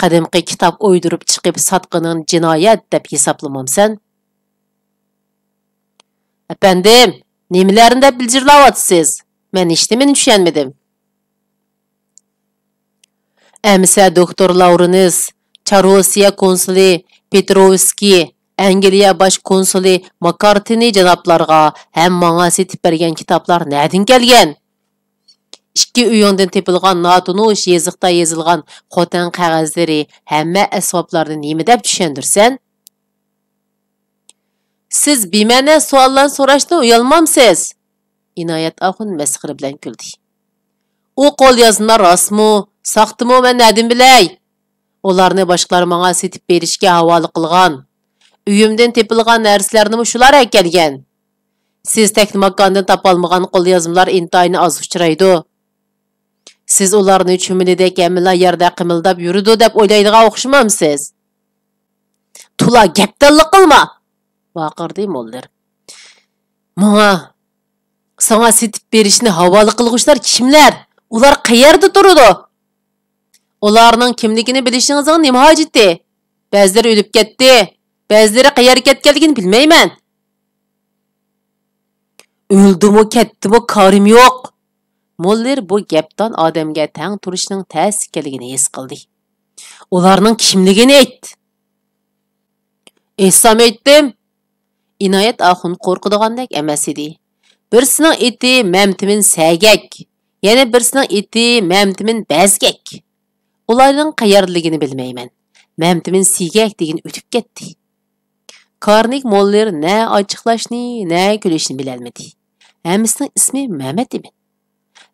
قەدىمكى كىتاب ئويدۇرۇپ چىقىپ ساتقىنىڭ جىنايەت دەپ ھېسابلىمامسەن؟ ئەپەندىم، نېمىلەرنى دەپ بىلجىرلاۋاتىسىز؟ مەن ھېچنېمىنى چۈشەنمىدىم. ئەمىسە دوكتور لاۋرېنس، چارروسىيە كونسۇلى پېتروۋسكىي، ئەنگلىيە باش كونسۇلى ماكارتىنى جانابلارغا ھەم ماڭا سېتىپ بەرگەن كىتابلار نەدىن كەلگەن؟ ئىككى ئۆيۈڭدىن تېپىلغان ناتونۇش يېزىقتا يېزىلغان خوتەن قەغەزلىرى ھەممە ئەسۋابلارنى نېمە دەپ چۈشەندۈرىسەن؟ سىز بىمەنە سوئاللارنى سوراشتىن ئۇيالمامسىز؟ ئىنايەت ئاخۇن مەسخىرە بىلەن كۈلدى. ئۇ قوليازمىلار راستمۇ، ساختىمۇ مەن نەدىن بىلەي؟ ئۇلارنى باشقىلار ماڭا سېتىپ بېرىشكە ھاۋالە قىلغان. ئۆيۈمدىن تېپىلغان نەرسىلەرنىمۇ شۇلار ئەكەلگەن. سىز تەكلىماكاندىن تاپالمىغان قوليازمىلار ئىنتايىن ئاز ئۇچرايدۇ. سىز ئۇلارنى چۈمۈلىدەك ھەممىلا يەردە قىمىلداپ يۈرىدۇ دەپ ئويلايدىغان ئوخشىمامسىز؟ تولا گەپدانلىق قىلما! ۋارقىرىدى موللېر. ماڭا، ساڭا سېتىپ بېرىشنى ھاۋالە قىلغۇچىلار كىملەر؟ ئۇلار قەيەردە تۇرىدۇ؟ ئۇلارنىڭ كىملىكىنى بىلىشىڭىزنىڭ نېمە ھاجىتى؟ بەزىلىرى ئۆلۈپ كەتتى، بەزىلىرى قەيەرگە كەتكەنلىكىنى بىلمەيمەن. ئۆلدىمۇ، كەتتىمۇ، كارىم يوق. موللېر بۇ گەپدان ئادەمگە تەڭ تۇرۇشنىڭ تەس ئىكەنلىكىنى ھېس قىلدى. ئۇلارنىڭ كىملىكىنى ئېيت! ئېيتسام ئېيتتىم. ئىنايەت ئاخۇن قورقىدىغاندەك ئەمەس ئىدى. بىرسىنىڭ ئېتى مەمتىمىن سەگەك، يەنە بىرسىنىڭ ئېتى مەمتىمىن بەزگەك. ئۇلارنىڭ قەيەردىلىكىنى بىلمەيمەن. مەمتىمىن سىيگەك دېگىنى ئۆتۈپ كەتتى. كارنىك موللېر نە ئاچچىقلاشنى، نە كۈلۈشنى بىلەلمىدى. ھەممىسىنىڭ ئىسمى مەمەت ئىمىن.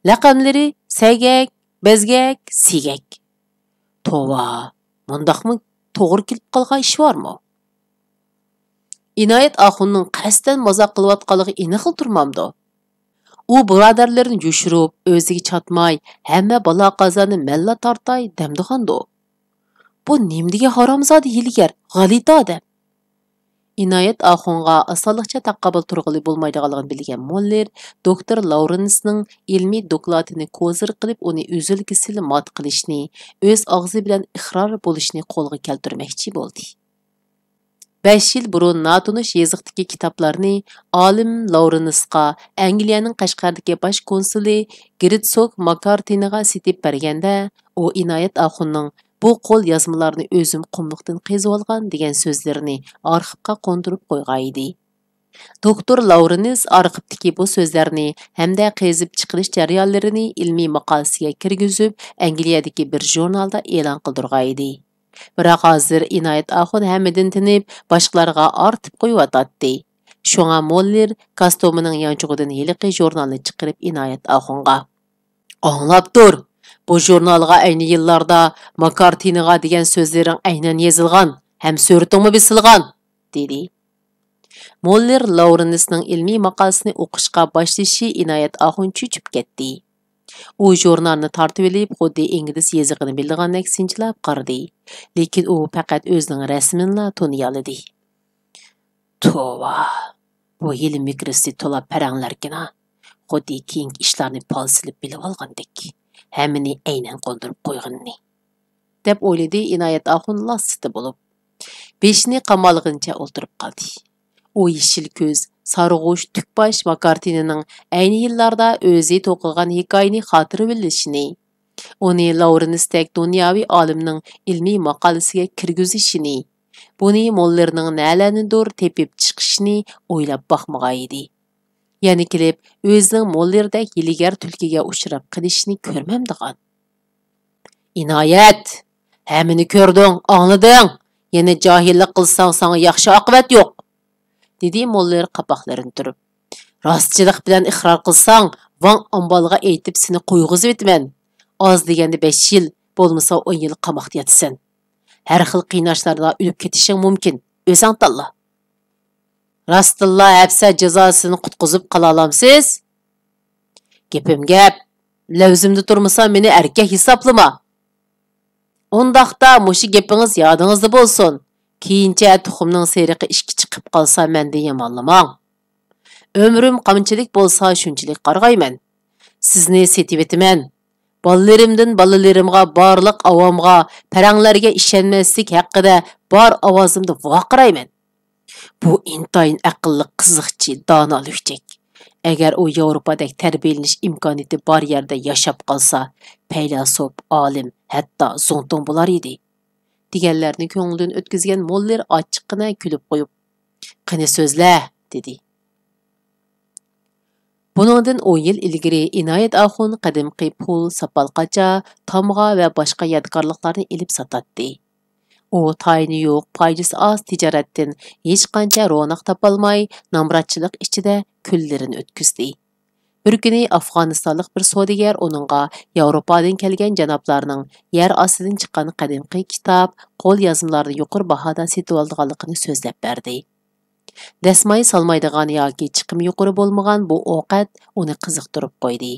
لەقەملىرى سەگەك، بەزگەك، سىيگەك. توۋا، مۇنداقمۇ توغرا كېلىپ قالغان ئىش بارمۇ؟ ئىنايەت ئاخۇننىڭ قەستەن مازاق قىلىۋاتقانلىقى ئېنىقلا تۇرمامدۇ؟ ئۇ بۇرادەرلىرىنى يوشۇرۇپ، ئۆزىگە چاتماي، ھەممە بالا-قازانى مەنلا تارتاي دەمدىغاندۇ؟ بۇ نېمىدېگەن ھارامزادە ھىيلىگەر، غەلىتە ئادەم! ئىنايەت ئاخۇنغا ئاسانلىقچە تاقابىل تۇرغىلى بولمايدىغانلىقىنى بىلگەن موللېر دوكتور لاۋرېنسنىڭ ئىلمىي دوكلاتىنى كوزىر قىلىپ، ئۇنى ئۈزۈل-كېسىل مات قىلىشنى، ئۆز ئاغزى بىلەن ئىقرار بولۇشنى قولغا كەلتۈرمەكچى بولدى. بەش يىل بۇرۇن ناتونۇش يېزىقتىكى كىتابلارنى ئالىم لاۋرېنسقا ئەنگلىيەنىڭ قەشقەردىكى باش كونسۇلى گېرتسوگ ماكارتىنىغا سېتىپ بەرگەندە، ئۇ ئىنايەت ئاخۇننىڭ «بۇ قول يازمىلارنى ئۆزۈم قۇملۇقتىن قېزىۋالغان» دېگەن سۆزلىرىنى ئارخىپقا قوندۇرۇپ قويغانىدى. دوكتور لاۋرېنس ئارخىپتىكى بۇ سۆزلەرنى ھەمدە قېزىپ چىقىرىش جەريانلىرىنى ئىلمىي ماقالىسىگە كىرگۈزۈپ، ئەنگلىيەدىكى بىر ژۇرنالدا ئېلان قىلدۇرغانىدى. بىراق ھازىر ئىنايەت ئاخۇن ھەممىدىن تىنىپ، باشقىلارغا ئارتىپ قويۇۋاتاتتى. شۇڭا موللېر كاستيۇمىنىڭ يانچۇقىدىن ھېلىقى ژۇرنالنى چىقىرىپ ئىنايەت ئاخۇنغا، «ئاڭلاپ تۇر، بۇ ژۇرنالغا ئەينى يىللاردا ماكارتىنىغا دېگەن سۆزلىرىڭ ئەينەن يېزىلغان ھەم سۈرىتىڭمۇ بېسىلغان» دېدى. موللېر لاۋرېنسنىڭ ئىلمىي ماقالىسىنى ئوقۇشقا باشلىشى ئىنايەت ئاخۇن چۆچۈپ كەتتى. ئۇ ژۇرنالنى تارتىۋېلىپ، خۇددى ئىنگلىز يېزىقىنى بىلىدىغاندەك سىنچىلاپ قارىدى. لېكىن ئۇ پەقەت ئۆزىنىڭ رەسىمىنىلا تونۇيالىدى. «توۋا، بۇ ھىيلە-مىكرىسى تولا پەرەڭلەركىنا، خۇددى كېيىنكى ئىشلارنى پال سېلىپ بىلىۋالغاندەك، ھەممىنى ئەينەن قوندۇرۇپ قويغىنىنى» دەپ ئويلىدى ئىنايەت ئاخۇن لاسسىتى بولۇپ. بېشىنى قامالىغىنىچە ئولتۇرۇپ قالدى. ئۇ يېشىل كۆز، سارغۇچ، تۈك باش ماكارتىنىنىڭ ئەينى يىللاردا ئۆزى توقۇغان ھېكايىنى خاتىرىلىشىنى، ئۇنى لاۋرېنستەك دۇنياۋى ئالىمنىڭ ئىلمىي ماقالىسىگە كىرگۈزۈشىنى، بۇنى موللېرنىڭ نەلەرنىدۇر تېپىپ چىقىشىنى ئويلاپ باقمىغان ئىدى. يەنە كېلىپ ئۆزىنىڭ موللېردەك ھىيلىگەر تۈلكىگە ئۇچراپ قېلىشىنى كۆرمەمدىغان. ئىنايەت! ھەممىنى كۆردۈڭ، ئاڭلىدىڭ. يەنە جاھىللىق قىلساڭ، ساڭا ياخشى ئاقىۋەت يوق، دېدى موللېر قاپاقلىرىنى تۈرۈپ. راستچىلىق بىلەن ئىقرار قىلساڭ، ۋاڭ ئامبالغا ئېيتىپ سېنى قويغۇزۇۋېتىمەن. ئاز دېگەندە بەش يىل، بولمىسا ئون يىل قاماقتا ياتىسەن. ھەر خىل قىيناشلاردا ئۆلۈپ كېتىشىڭ مۇمكىن. ئۆزۈڭ تاللا. راستتىنلا ھەپسە جازاسىدىن قۇتقۇزۇپ قالالامسىز؟ گېپىم گەپ. لەۋزىمدە تۇرمىسا مېنى ئەركەك ھېسابلىما. ئۇنداقتا مۇشۇ گېپىڭىز يادىڭىزدا بولسۇن. كېيىنچە تۇخۇمنىڭ سېرىقى ئىككى چىقىپ قالسا مەندىن يامانلىماڭ. ئۆمرۈم قانچىلىك بولسا شۇنچىلىك قارغايمەن. سىزنى سېتىۋېتىمەن. بالىلىرىمدىن بالىلىرىمغا، بارلىق ئاۋامغا، پەرەڭلەرگە ئىشەنمەسلىك ھەققىدە بار ئاۋازىمدا ۋارقىرايمەن. بۇ ئىنتايىن ئەقىللىق، قىزىقچى، دانا لۈكچەك. ئەگەر ئۇ ياۋروپادەك تەربىيەلىنىش ئىمكانىيىتى بار يەردە ياشاپ قالسا، پەيلاسوپ، ئالىم، ھەتتا زۇڭتۇڭ بولار ئىدى، دېگەنلەرنى كۆڭلىدىن ئۆتكۈزگەن موللېر ئاچچىققىنە كۈلۈپ قويۇپ، قېنى سۆزلە، دېدى. بۇنىڭدىن ئون يىل ئىلگىرى ئىنايەت ئاخۇن قەدىمكى پۇل، ساپال قاچا، تامغا ۋە باشقا يادىكارلىقلارنى ئېلىپ ساتاتتى. ئۇ تايىنى يوق، پايدىسى ئاز تىجارەتتىن ھېچقانچە روناق تاپالماي، نامراتچىلىق ئىچىدە كۈنلىرىنى ئۆتكۈزدى. بىر كۈنى ئافغانىستانلىق بىر سودىگەر ئۇنىڭغا ياۋروپادىن كەلگەن جانابلارنىڭ يەر ئاستىدىن چىققان قەدىمكى كىتاب، قول يازمىلارنى يۇقىرى باھادا سېتىۋالىدىغانلىقىنى سۆزلەپ بەردى. دەسمايە سالمايدىغان ياكى چىقىمى يۇقىرى بولمىغان بۇ ئوقەت ئۇنى قىزىقتۇرۇپ قويدى.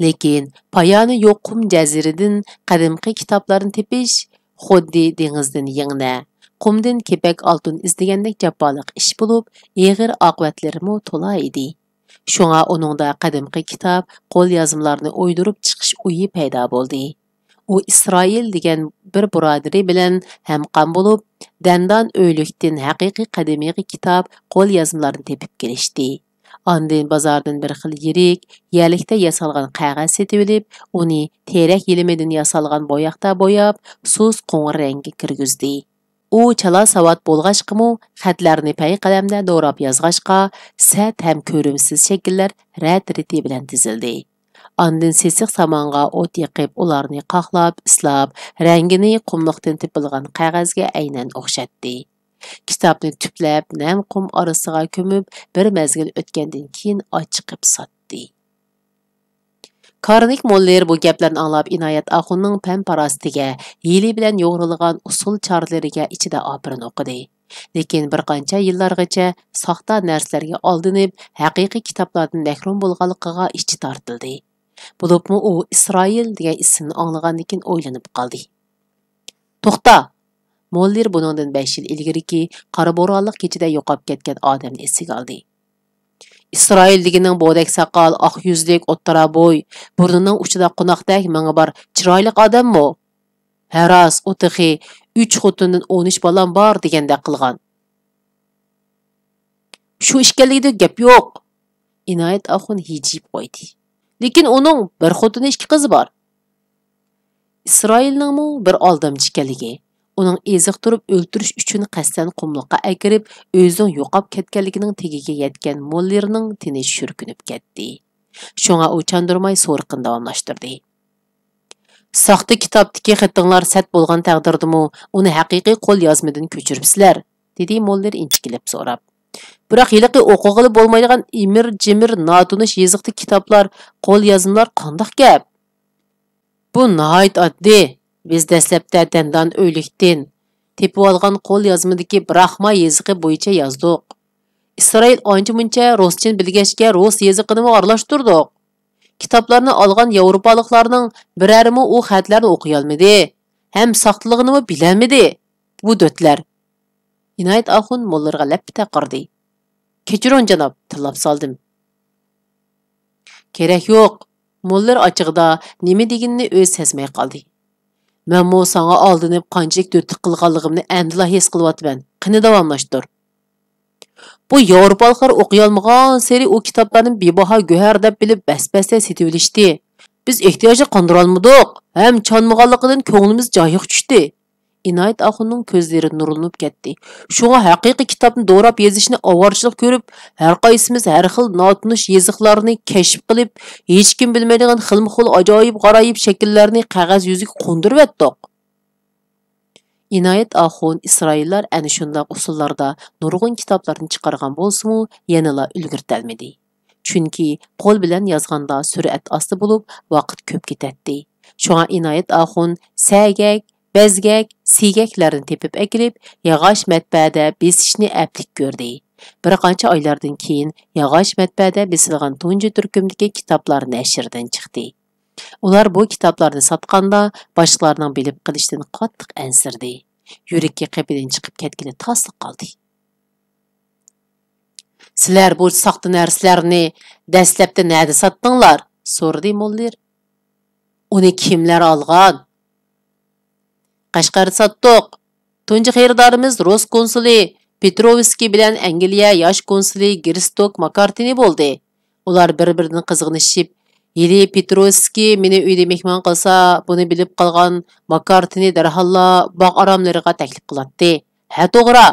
لېكىن پايانى يوق قۇم جەزىرىدىن قەدىمكى كىتابلارنى تېپىش خۇددى دېڭىزدىن يىڭنە، قۇمدىن كېپەك ئالتۇن ئىزدىگەندەك جاپالىق ئىش بولۇپ، ئېغىر ئاقىۋەتلىرىمۇ تولا ئىدى. شۇڭا ئۇنىڭدا قەدىمكى كىتاب، قوليازمىلارنى ئويدۇرۇپ چىقىش ئويى پەيدا بولدى. ئۇ ئىسرائىل دېگەن بىر بۇرادىرى بىلەن ھەمقان بولۇپ، دەندان ئۆيلۈكتىن ھەقىقىي قەدىمىي كىتاب، قوليازمىلارنى تېپىپ كېلىشتى. ئاندىن بازاردىن بىر خىل يىرىك، يەلىكتە ياسالغان قەغەز سېتىۋېلىپ، ئۇنى تېرەك يېلىمىدىن ياسالغان بوياقتا بوياپ، سۇس قوڭۇر رەڭگە كىرگۈزدى. ئۇ چالا ساۋات بولغاچقىمۇ، خەتلەرنى پەي قەلەمدە دوراپ يازغاچقا، سەت ھەم كۆرۈمسىز شەكىللەر رەت-رېتى بىلەن تىزىلدى. ئاندىن سېسىق سامانغا ئوت يېقىپ، ئۇلارنى قاقلاپ، ئىسلاپ، رەڭگىنى قۇملۇقتىن تېپىلغان قەغەزگە ئەينەن ئوخشاتتى. كىتابنى تۈپلەپ، نەم قۇم ئارىسىغا كۆمۈپ، بىر مەزگىل ئۆتكەندىن كېيىن ئاچىقىپ ساتتى. كارنىك موللېر بۇ گەپلەرنى ئاڭلاپ، ئىنايەت ئاخۇننىڭ پەم-پاراسىتىگە، ھىيلە بىلەن يورۇلغان ئۇسۇل-چارىلىرىگە ئىچىدە ئاپىرىن ئوقۇدى. لېكىن بىر قانچە يىللارغىچە ساختا نەرسىلەرگە ئالدىنىپ، ھەقىقىي كىتابلاردىن مەھرۇم بولغانلىقىغا ئىچى تارتىلدى. بولۇپمۇ ئۇ ئىسرائىل دېگەن ئىسىمنى ئاڭلىغاندىن كېيىن ئويلىنىپ قالدى. توختا! موللېر بۇنىڭدىن بەش يىل ئىلگىرىكى قارا بورانلىق كېچىدە يوقاپ كەتكەن ئادەمنى ئېسىگە ئالدى. ئىسرائىل دېگىنىڭ بۇدەك ساقال، ئاق يۈزلۈك، ئوتتۇرا بوي، بۇرنىنىڭ ئۇچىدا قوناقتەك مېڭە بار چىرايلىق ئادەممۇ؟ ھە راست، ئۇ تېخى ئۈچ خوتۇندىن ئون ئۈچ بالام بار دېگەندەك قىلغان. شۇ ئىكەنلىكىدە گەپ يوق. ئىنايەت ئاخۇن ھىجىيىپ قويدى. لېكىن ئۇنىڭ بىر خوتۇنى، ئىككى قىزى بار. ئىسرائىلنىڭمۇ بىر ئالدامچى ئىكەنلىكى، ئۇنىڭ ئېزىقتۇرۇپ ئۆلتۈرۈش ئۈچۈن قەستەن قۇملۇققا ئەكىرىپ، ئۆزىنىڭ يوقاپ كەتكەنلىكىنىڭ تېگىگە يەتكەن موللېرنىڭ تېنى شۈركۈنۈپ كەتتى. شۇڭا ئۇ چاندۇرماي سورىقىنى داۋاملاشتۇردى. ساختا كىتابتىكى خېتىڭلار سەت بولغان تەقدىردىمۇ، ئۇنى ھەقىقىي قول يازمىدىن كۆچۈرۈپسىلەر؟ دېدى موللېر ئىنچىكىلەپ سوراپ. بىراق ھېلىقى ئوقۇغىلى بولمايدىغان ئىمىر-جىمىر ناتونۇش يېزىقتا كىتابلار، قول يازمىلار قانداق گەپ؟ بۇ ناھايىتى ئاددىي. بىز دەسلەپتە دەندان ئۆيلۈكتىن تېپىۋالغان قول يازمىدىكى براخما يېزىقى بويىچە يازدۇق. ئىسرائىل ئانچە-مۇنچە رۇسچىنى بىلگەچكە، رۇس يېزىقىنىمۇ ئارىلاشتۇردۇق. كىتابلارنى ئالغان ياۋروپالىقلارنىڭ بىرەرىمۇ ئۇ خەتلەرنى ئوقۇيالمىدى ھەم ساختىلىقىنىمۇ بىلەلمىدى. بۇ دۆتلەر. ئىنايەت ئاخۇن موللىرىغا لەپپىدە قارىدى. كەچۈرۈڭ، جاناب، تىللاپ سالدىم. كېرەك يوق. موللېر ئاچچىقىدا نېمە دېگىنىنى ئۆزى سەزمەي قالدى. مەنمۇ ساڭا ئالدىنىپ قانچىلىك دۆتلۈك قىلغانلىقىمنى ئەمدىلا ھېس قىلىۋاتىمەن. قېنى، داۋاملاشتۇر. بۇ ياۋروپالىقلار ئوقۇيالمىغانسېرى ئۇ كىتابلارنى بىباھا گۆھەر دەپ بىلىپ بەس-بەستە سېتىۋېلىشتى. بىز ئېھتىياجنى قاندۇرالمىدۇق ھەم چانمىغانلىقىدىن كۆڭلىمىز جايىغا چۈشتى. ئىنايەت ئاخۇننىڭ كۆزلىرى نۇرلىنىپ كەتتى. شۇڭا ھەقىقىي كىتابنى دوراپ يېزىشنى ئاۋارىچىلىق كۆرۈپ، ھەرقايسىمىز ھەر خىل ناتونۇش يېزىقلارنى كەشىپ قىلىپ، ھېچكىم بىلمەيدىغان خىلمۇخىل ئاجايىپ غارايىپ شەكىللەرنى قەغەز يۈزىگە قوندۇرۇۋەتتۇق. ئىنايەت ئاخۇن ئىسرائىللار ئەنە شۇنداق ئۇسۇللاردا نۇرغۇن كىتابلارنى چىقارغان بولسىمۇ، يەنىلا ئۈلگۈرتەلمىدى. چۈنكى قول بىلەن يازغاندا سۈرئەت ئاستا بولۇپ، ۋاقىت كۆپ كېتەتتى. شۇڭا ئىنايەت ئاخۇن سەگەك، بەزگەك، سىيگەكلەرنى تېپىپ ئەكېلىپ، ياغاچ مەتبەئەدە بېسىشنى ئەپلىك كۆردى. بىر قانچە ئايلاردىن كېيىن ياغاچ مەتبەئەدە بېسىلغان تۇنجى تۈركۈمدىكى كىتابلار نەشردىن چىقتى. ئۇلار بۇ كىتابلارنى ساتقاندا، باشقىلارنىڭ بىلىپ قېلىشىدىن قاتتىق ئەنسىرىدى. يۈرىكى قېپىدىن چىقىپ كەتكىلى تاسلا قالدى. «سىلەر بۇ ساختا نەرسىلەرنى دەسلەپتە نەدە ساتتىڭلار؟» سورىدى موللېر. «ئۇنى كىملەر ئالغان؟» «قەشقەردە ساتتۇق. تۇنجى خېرىدارىمىز رۇس كونسۇلى پېتروۋسكىي بىلەن ئەنگلىيە ياش كونسۇلى گېرستوك ماكارتىنى بولدى. ئۇلار بىر-بىرىدىن قىزغىنىشىپ، ھېلى پېتروۋسكىي مېنى ئۆيىدە مېھمان قىلسا، بۇنى بىلىپ قالغان ماكارتىنى دەرھاللا باغ ئاراملىرىغا تەكلىپ قىلاتتى. ھە، توغرا.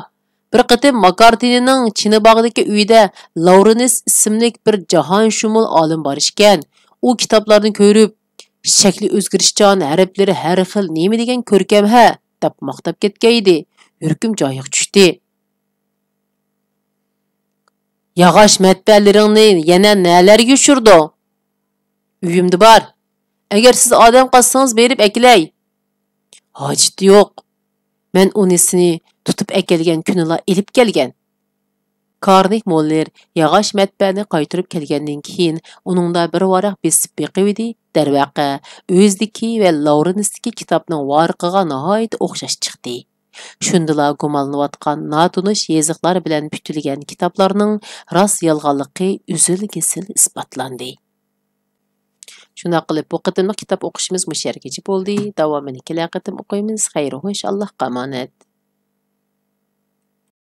بىر قېتىم ماكارتىنىنىڭ چىناباغدىكى ئۆيىدە لاۋرېنس ئىسىملىك بىر جاھانشۇمۇل ئالىم بار ئىكەن. ئۇ كىتابلارنى كۆرۈپ، شەكلى ئۆزگىرىشچان، ھەرپلىرى ھەر خىل، نېمە دېگەن كۆركەم ھە، دەپ ماختاپ كەتكەن ئىدى. يۈرىكىم جايىغا چۈشتى. ياغاچ مەتبەئەلىرىڭنى يەنە نەلەرگە يوشۇردۇڭ؟ ئۆيۈمدە بار. ئەگەر سىز ئادەم قاتسىڭىز بېرىپ ئەكېلەي. ھاجىتى يوق. مەن ئۇنى سېنى تۇتۇپ ئەكەلگەن كۈنىلا ئېلىپ كەلگەن. كارنېھ موللېر ياغاچ مەتبەئەنى قايتۇرۇپ كەلگەندىن كېيىن، ئۇنىڭدا بىر ۋاراق بېسىپ بېقىۋىدى، دەرۋەقە، ئۆزىدىكى ۋە لاۋرېنستىكى كىتابنىڭ ۋارىقىغا ناھايىتى ئوخشاش چىقتى. شۇندىلا گۇمانلىنىۋاتقان ناتونۇش يېزىقلار بىلەن پۈتۈلگەن كىتابلارنىڭ راست-يالغانلىقى ئۈزۈل-كېسىل ئىسپاتلاندى. شۇنداق قىلىپ، بۇ قېتىملىق كىتاب ئوقۇشىمىز مۇشۇ يەرگىچە بولدى. داۋامىنى كېلەر قېتىم ئوقۇيمىز. خەير-خوش، ئاللاھقا ئامانەت.